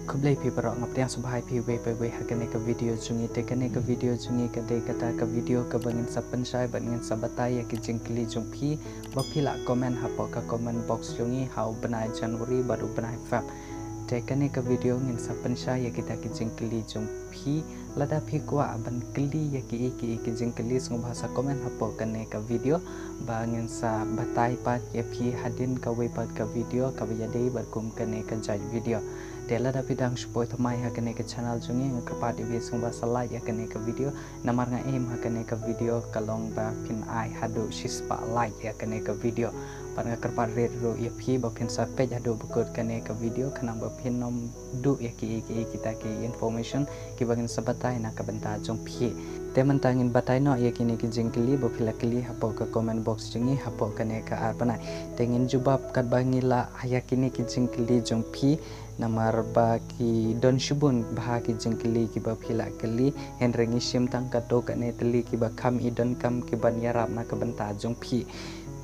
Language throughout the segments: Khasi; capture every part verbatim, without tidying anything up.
Khublei phi baroh, nga pdiang sngewbha ïa phi wei pa wei ha kane ka video jong ngi. Te kane ka video jong ngi ka dei kata ka video kaba ngin sa pynshai bad ngin sa batai ïa ki jingkylli jong phi ba phi la comment hapoh ka comment box jong ngi ha u bnai January bad u bnai Feb. Te kane ka video ngin sa pynshai ïa kita ki jingkylli jong phi. Lada phi kwah ban kylli ïa ki, ïa ki, ïa ki jingkylli, sngewbha sa comment hapoh kane ka video ba ngin sa batai pat ïa phi hadien kawei pat ka video kaba ïadei bad kum kane ka jait video. Te lada phi dang shu poi thymmai ha kane ka channel jong ngi, nga kyrpad ïa phi sngewbha sa like ïa kane ka video. Namar nga aim ha kane ka video ka long ba phin ai haduh shispah like ïa kane ka video. Bad nga kyrpad rit ruh ïa phi ba phin sa peit haduh ba kut kane ka video khnang ba phin ym duh ïa ki, ïa ki, ïa kita ki information kiba ngin sa batai na ka bynta jong phi. Te mynta ngin batai noh ïa kine ki jingkylli ba phi la kylli hapoh ka comment box jong ngi hapoh kane ka ar bnai. Te ngin jubab katba ngi lah ïa kine ki jingkylli jong phi. Namar ba ki don shibun bha ki jingkylli kiba phi la kylli, hynrei ngi shim tang katto katne tylli kiba kham i donkam kiban ïarap na ka bynta jong phi.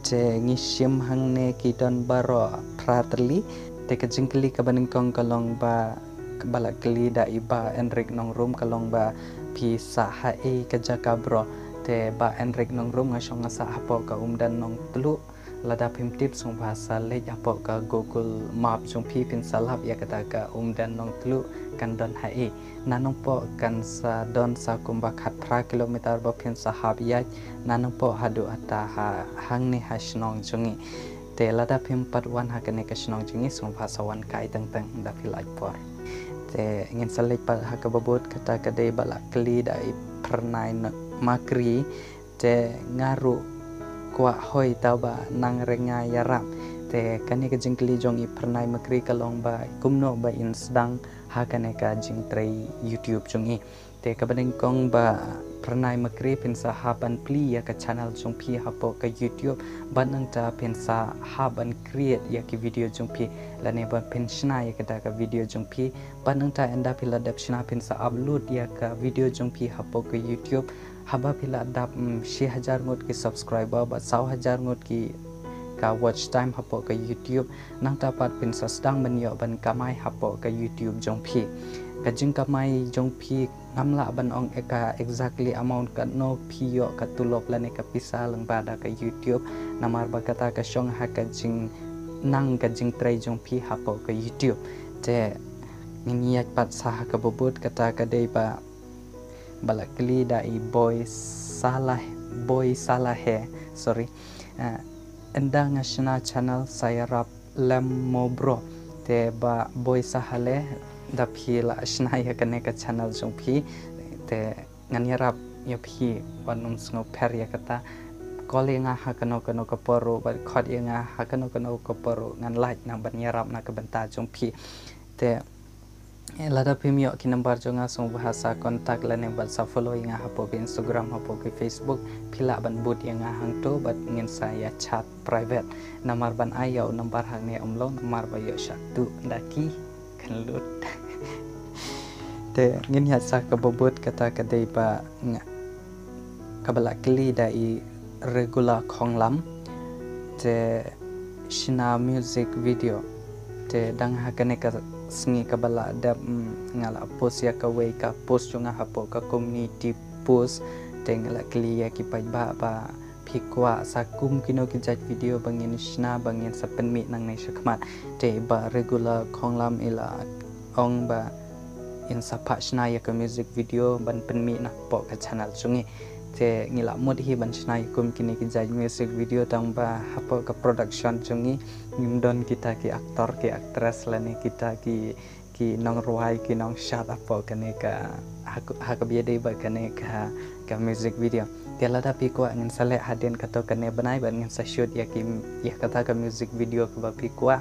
Te ngi shim hangne ki don baroh phra tylli. Te ka jingkylli kaba nyngkong ka long ba, ba la kylli da i Bah Enric Nongrum, ka long ba phi sah haei ka jaka bro. Te Bah Enric Nongrum, nga shong nga sah hapoh ka Umden Nongtluh. Lada phim tip sngewbha sa leit hapoh ka Google Map jong phi, phin sa lap ïa kata ka Umden Nongtluh kan don haei. Na nongpoh kan sa don sa kumba khatphra kilometer ba phin sa hap ïaid na nongpoh haduh hata ha hangne ha shnong jong ngi. Te lada phim pat wan ha kane ka shnong jong ngi, sngewbha sa wan kai teng teng da phi lait por. Te ngin sa leit pat ha kaba bud, kata ka dei ba la kylli da i Phyrnai Makri. Te nga ruh kwah hoi taba nang rnga ïarap. Te kane ka jingkylli jong i Phyrnai Makri ka long ba kumno ba in sdang ha kane ka jingtrei YouTube jong i. Te kaba nyngkong Bah Phyrnai Makri, phin sa hap ban plie ïa ka channel jong phi hapoh ka YouTube. Bad nangta phin sa hap ban create ïa ki video jong phi, lane ba phin shna ïa kata ka video jong phi. Bad nangta ynda phi la dep shna, phin sa upload ïa ka video jong phi hapoh ka YouTube. Haba phi la dap, mm, shi hajar ngut ki subscriber bad saw hajar ngut ki ka watch time hapoh ka YouTube, nangta pat phin sa sdang ban ïoh ban kamai hapoh ka YouTube jong phi. Ka jingkamai jong phi ngam lah ban ong ïa ka exactly amount katno phi ïoh ka tulop lane ka pisa lyngba da ka YouTube. Namar ba kata ka shong ha ka jingnang ka jingtrei jong phi hapoh ka YouTube. Te ngin ïaid pat sa ha kaba bud, kata ka dei ba ba la kylli da i Boy Salah, Boy Salah he, sorry. Ah, ynda nga shna channel sa ïarap lem mo bro. Te Bah Boy Salah he, da phi la shna ïa kane ka channel jong phi, te ngan ïarap ïa phi, wat nym sngewpher ïa kata. Call ïa nga ha kano kano ka por ruh, bad khot ïa nga ha kano kano ka por ruh, ngan lait na ban ïarap na ka bynta jong phi. Te lada phim ïoh ki number jong nga, sngewbha sa contact lane bad sa follow ïa nga hapoh ka Instagram, hapoh ka Facebook. Phi lah ban bud ïa nga hangto bad ngin sa ïa chat private. Namar ban ai ïa u number hangne ym long, namar ba ïoh shah tuh da ki khynlut. Te ngin ïaid sa kaba bud, kata ka dei ba nga, kaba la kylli da i Regular Khonglam. Te shna music video. Te dang ha kane ka sngi kaba la dep, mm, nga la post ïa kawei ka post jong nga hapoh ka community post. Te nga la kylli ïa ki paidbah ba phi kwah sa kum kino ki jait video ba ngin shna, ba ngin sa pynmih nangne shakhmat. Te Bah Regular Khonglam i la ong ba in sa phah shna ïa ka music video ban pynmih na hapoh ka channel jong ngi. Te ngi la mut hi ban shna ïa kum kine ki jait music video, tang ba hapoh ka production jong ngi ngim don kita ki actor ki actress lane kita ki, ki nongrwai ki nongshad hapoh kane ka, ha ka, ha kaba ïadei bad kane ka, ka music video. Te lada phi kwah ngin sa leh hadien kato kane bnai bad ngin sa shoot ïa ki, ïa kata ka music video kaba phi kwah.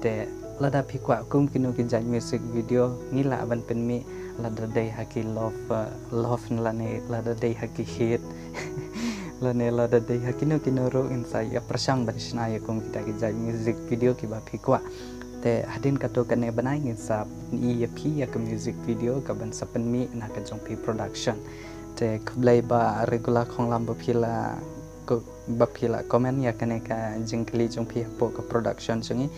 Te lada phi kwah kum kino ki jait music video, ngi lah ban pynmih, lada dei ha ki love, uh, love lane lada dei ha ki hit. Lane lada dei ha kino kino ruh, ngin sa ïa pyrshang ban shna ïa kum kita ki jait music video kiba phi kwah. Te hadien kato kane bnai ngin sa pyni ïa phi ïa ka music video kaban sa pynmih na ka Jong Phi Production. Te khublei Bah Regular Khonglam ba phi la ko-, ba phi la comment ïa kane ka jingkylli jong phi hapoh ka production jong ngi.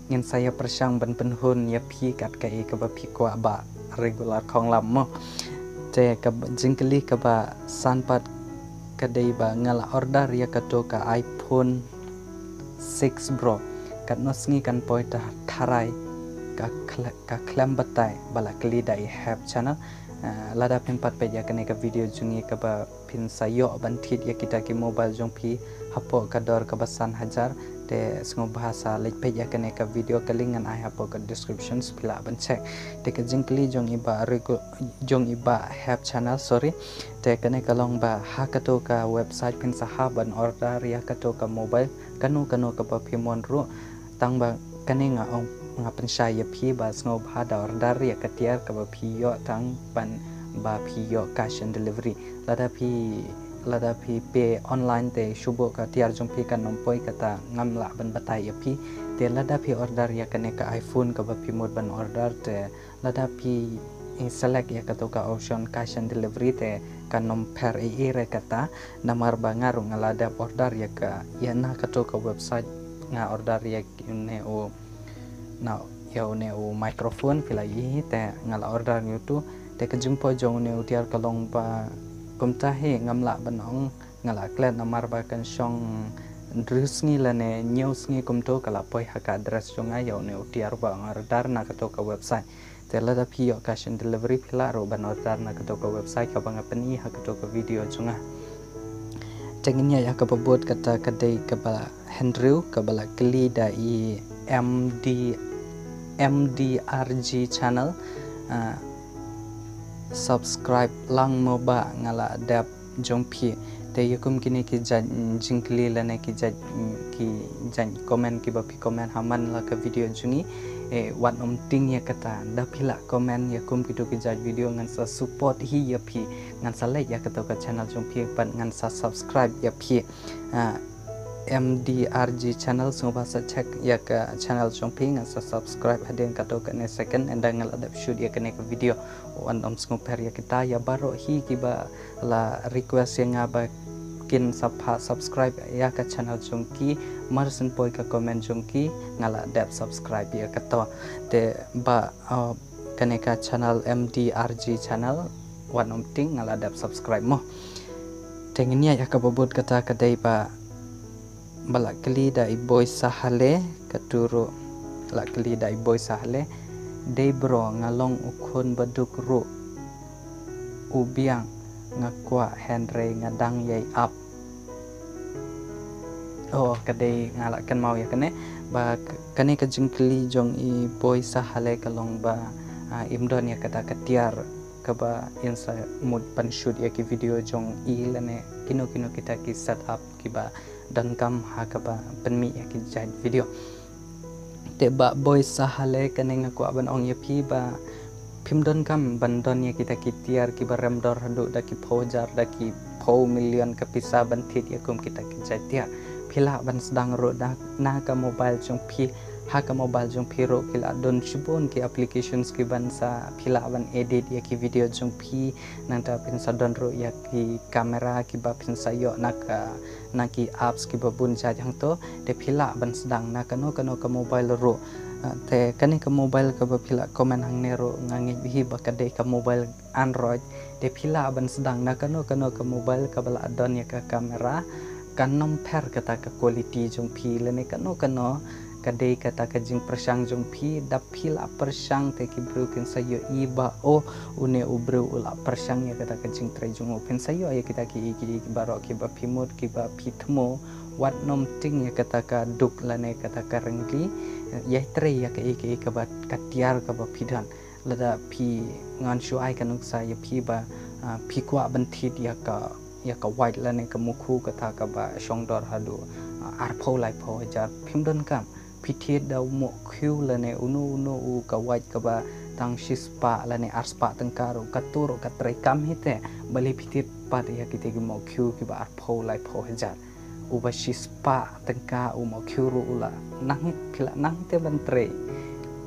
ngin sa ïa pyrshang ban pynhun ïa phi kat kaei kaba phi kwah ba regular khonglam mo. Te ka jingkylli kaba san pat ka dei ba nga la order ïa kato ka iPhone six Pro, katno sngi kan poi ta tharai? Ka khle-, ka khlem batai ba la kylli da i Hep Channel. Ah, lada phin pat peit ïa kane ka video jong ngi kaba phin sa ïoh ban thied ïa kita ki mobile jong phi hapoh ka dor kaba san hajar, te sngewbha sa leit peit ïa kane ka video, ka link ngan ai hapoh ka description, phi lah ban check. Te ka jingkylli jong i Bah Regu-, jong i Bah Hep Channel, sorry. Te kane ka long ba ha kato ka website phin sa hap ban order ïa kato ka mobile kano kano kaba phi mon ruh, tang ba kane nga ong, nga pynshai ïa phi ba sngewbha da order ïa ka tiar kaba phi ïoh tang ban ba phi ïoh cash and delivery. Lada phi, lada phi pay online te shu buh ka tiar jong phi kan ym poi, kata ngam lah ban batai ïa phi. Te lada phi order ïa kane ka iPhone kaba phi mut ban order, te lada phi, eh, select ïa kato ka option cash and delivery, te kan ym pher ei ei re kata, namar ba nga ruh nga la dep order ïa ka, ïa na kato ka website, nga order ïa une u, na, ïa une u microphone phi la ïohi, te nga la order ïa uto. Te ka jingpoi jong une u tiar ka long ba kumta hi, ngam lah ban ong nga la klet, namar ba kan shong hynriew sngi lane hynñiew sngi kumto ka la poi ha ka address jong nga ïa une u tiar ba nga order na kato ka website. Te lada phi ïoh cash and delivery, phi lah ruh ban order na kato ka website kaba nga pyni ha kato ka video jong nga. Te ngin ïa ïa kaba bud, kata ka dei kaba hynriew kaba la kylli da i M D, M D R G Channel. Ah, subscribe lang mo bah, nga la dep jong phi. Te ïa kum kine ki jait, mm, jingkylli lane ki jait, mm, ki jait comment kiba phi comment ha man la ka video jong ngi, eh, wat ym tieng ïa kata, da phi lah comment ïa kum kito ki jait video, ngan sa support hi ïa phi, ngan sa like ïa kato ka channel jong phi, bad ngan sa subscribe ïa phi. Ah, M D R G Channel, sngewbha sa check ïa ka channel jong phi, ngan sa subscribe hadien kato kane second, ynda nga la dep shoot ïa kane ka video. Wat ym sngewpher ïa kita, ïa baroh hi kiba la request ïa nga ba kin sa phah subscribe ïa ka channel jong ki, mar syn poi ka comment jong ki, nga la dep subscribe ïa kato. Te ba, uh, kane ka channel M D R G Channel, wat ym tieng, nga la dep subscribe mo. Te ngin ïa ïa kaba bud, kata ka dei ba, ba la kylli da i Boi Sahale, kato ruh la kylli da i Boi Sahale. Dei bro, nga long u khun ba duk ruh u biang, nga kwah hynrei nga dang ïai ap. Oh, ka dei, nga la kynmaw ïa kane, ba k-, kane ka jingkylli jong i Boi Sahale ka long ba, ah, im don ïa kata ka tiar kaba yn sa mut ban shoot ïa ki video jong i lane kino kino kita ki setup kiba donkam ha kaba pynmih ïa ki jait video. Te bah Boi Sahale, kane nga kwah ban ong ïa phi ba phim donkam ban don ïa kita ki tiar kiba rem dor haduh da ki phew hajar, da ki phew million ka pisa ban thied ïa kum kita ki jait tiar. Phi lah ban sdang ruh da na ka mobile jong phi, ha ka mobile jong phi ruh ki la don shibun ki applications kiban sa phi lah ban edit ïa ki video jong phi, nangta phin sa don ruh ïa ki camera kiba phin sa ïoh na ka, na ki apps kiba bun jait hangto, te phi lah ban sdang na kano kano ka mobile ruh. Ah, te kane ka mobile kaba phi la comment hangne ruh nga ngeit hi ba ka dei ka mobile Android, te phi lah ban sdang na kano kano ka mobile kaba la don ïa ka camera, kan ym pher kata ka quality jong phi lane kano kano, ka dei kata ka jingpyrshang jong phi, da phi la pyrshang te ki briew kin sa ïohi ba, oh, une u briew u la pyrshang ïa kata ka jingtrei jong u. Phin sa ïoh ïa kita ki, ki, ki baroh kiba phi mut, kiba phi thmu, wat ym tieng ïa kata ka duk lane kata ka ryngli, ïai trei ïa kaei kaei kaba ka tiar kaba phi don. Lada phi, ngan shu ai ka nuksa ïa phi ba, ah, phi kwah ban thied ïa ka, ïa ka wait lane ka mukhu kata kaba shong dor haduh, ah, arphew laiphew hajar, phim donkam. Phi thied da u mohkhiew lane uno uno u ka wait kaba tang shispah lane arspah tyngka ruh, kato ruh ka trei kam hi te. Balei phi thied pat ïa kita ki mohkhiew kiba arphew laiphew hajar? Uba shispah tyngka u mohkhiew ruh u la nang hi, phi la nang hi te ban trei.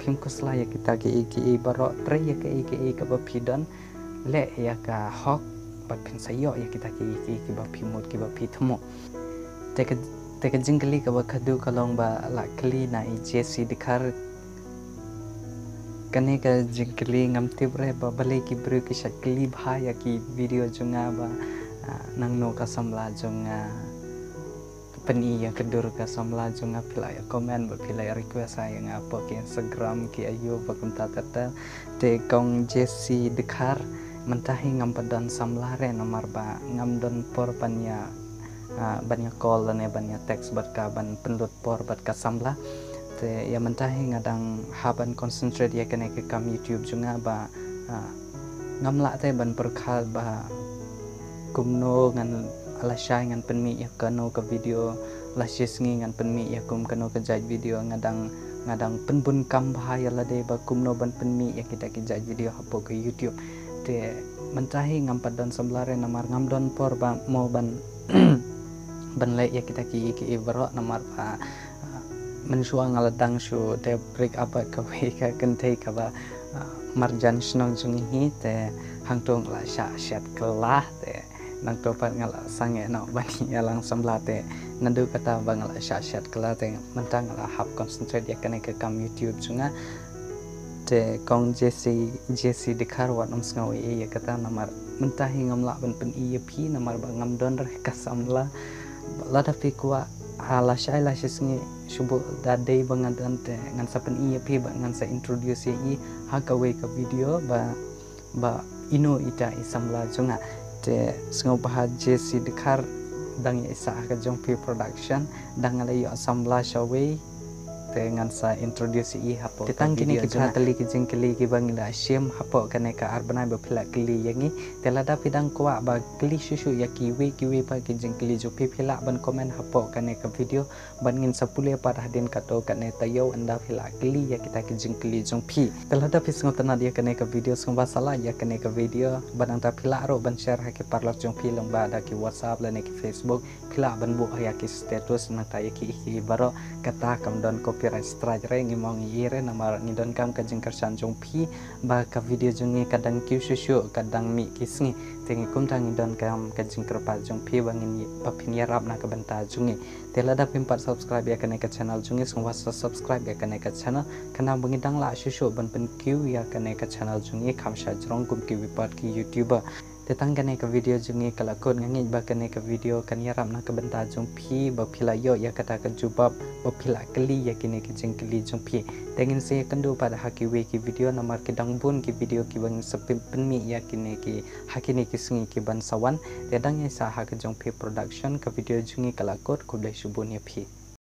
Phim khuslai ïa kita kiei kiei baroh, trei ïa kaei kaei kaba phi don, leh ïa ka hok, bad phin sa ïoh ïa kita kiei kiei kiba phi mut kiba phi thmu. Te ka, Te ka jingkylli kaba khadduh ka long ba la kylli na i Jesse Dkhar. Kane ka jingkylli ngam tip re ba balei ki briew ki shait kylli bha ïa ki video jong nga ba, ah, nangno ka samla jong nga, pyn-i ïa ka dur ka samla jong nga, phi lah ïa comment ba phi lah ïa request ha ïa nga hapoh ki Instagram ki ayu ba kumta ter ter. Te kong Jesse Dkhar, mynta hi ngam pat don samla re namar ba ngam don por ban ïa, ah, ban ïa call lane ban ïa text bad ka ban pynlut por bad ka samla. Te ïa mynta hi nga dang hap ban concentrate ïa kane ka kam YouTube jong nga ba, ah, ngam lah te ban pyrkhat ba kumno ngan, lashai ngan pynmih ïa kano ka video, la shi sngi ngan pynmih ïa kum kano ka jait video. Nga dang, nga dang pynbun kam bha ïa lade ba kumno ban pynmih ïa kita ki jait video hapoh ka YouTube. Te mynta hi ngam pat don samla re namar ngam don por ba mo ban, ban leh ïa kita ki, ki baroh namar ba, ah, mynshuwa nga la dang shu dep break up bad kawei ka kynthei kaba, ah, marjan shnong jong ngi hi, te hangto nga la shah shet kylla, te nangto pat nga la sangeh noh ban ïalang samla. Te naduh kata ba nga la shah shet kylla te mynta nga la hap concentrate ïa kane ka kam YouTube jong nga. Te kong Jesse, Jesse Dkhar, wat nym sngew ei ei ïa kata namar mynta hi ngam lah ban pyn-i ïa phi namar ba ngam don re ka samla. Lada phi kwah, ha lashai la shi sngi shu buh da dei ba nga don te ngan sa pyn-i ïa phi bad ngan sa introduce ïa i ha kawei ka video ba, ba ino ita i samla jong nga. Te sngewbha Jesse Dkhar, dang ïa i sah ha ka Jong Phi Production, dang nga la ïoh samla shawei, te ngan sa introduce ïa i hapoh. Te tang kine ki phra tylli ki jingkylli kiba ngi la shim hapoh kane ka ar bnai ba phi la kylli ïa ngi. Te lada phi dang kwah ba kylli shuh shuh ïa kiwei kiwei pat ki jingkylli jong phi, phi lah ban comment hapoh kane ka video. Bad ngin sa pule pat hadien katto katne taïew ynda phi la kylli ïa kita ki jingkylli jong phi. Te lada phi sngewtynnad ïa kane ka video, sngewbha sa like ïa kane ka video. Bad nangta phi lah ruh ban share ha ki paralok jong phi lyngba da ki WhatsApp lane ki Facebook. Phi lah ban buh ïa ki status nangta ïa ki, ki baroh. Kata kam don copyright strike re, ngi mong ïa i re namar ngi donkam ka jingkyrshan jong phi ba ka video jong ngi ka dang kiew shuh shuh, ka dang mih ki sngi. Te ngi kumta ngi donkam ka jingkyrpad jong phi ba ngin, ba phin ïarap na ka bynta jong ngi. Te lada phim pat subscribe ïa kane ka channel jong ngi, sngewbha sa subscribe ïa kane ka channel, khnang ba ngin dang lah shuh shuh ban pynkiew ïa kane ka channel jong ngi kham shajrong kum kiwei pat ki YouTuber. Te tang kane ka video jong ngi ka la kut, nga ngeit ba kane ka video kan ïarap na ka bynta jong phi ba phi la ïoh ïa kata ka jubab ba phi la kylli ïa kine ki jingkylli jong phi. Te ngin sa ïakynduh pat ha kiwei ki video namar ki dang bun ki video kiba ngin sa pyn-, pynmih ïa kine ki, ha kine ki sngi kiban sa wan. Te dang ïa i sah ha ka Jong Phi Production, ka video jong ngi ka la kut, khublei shibun ïa phi.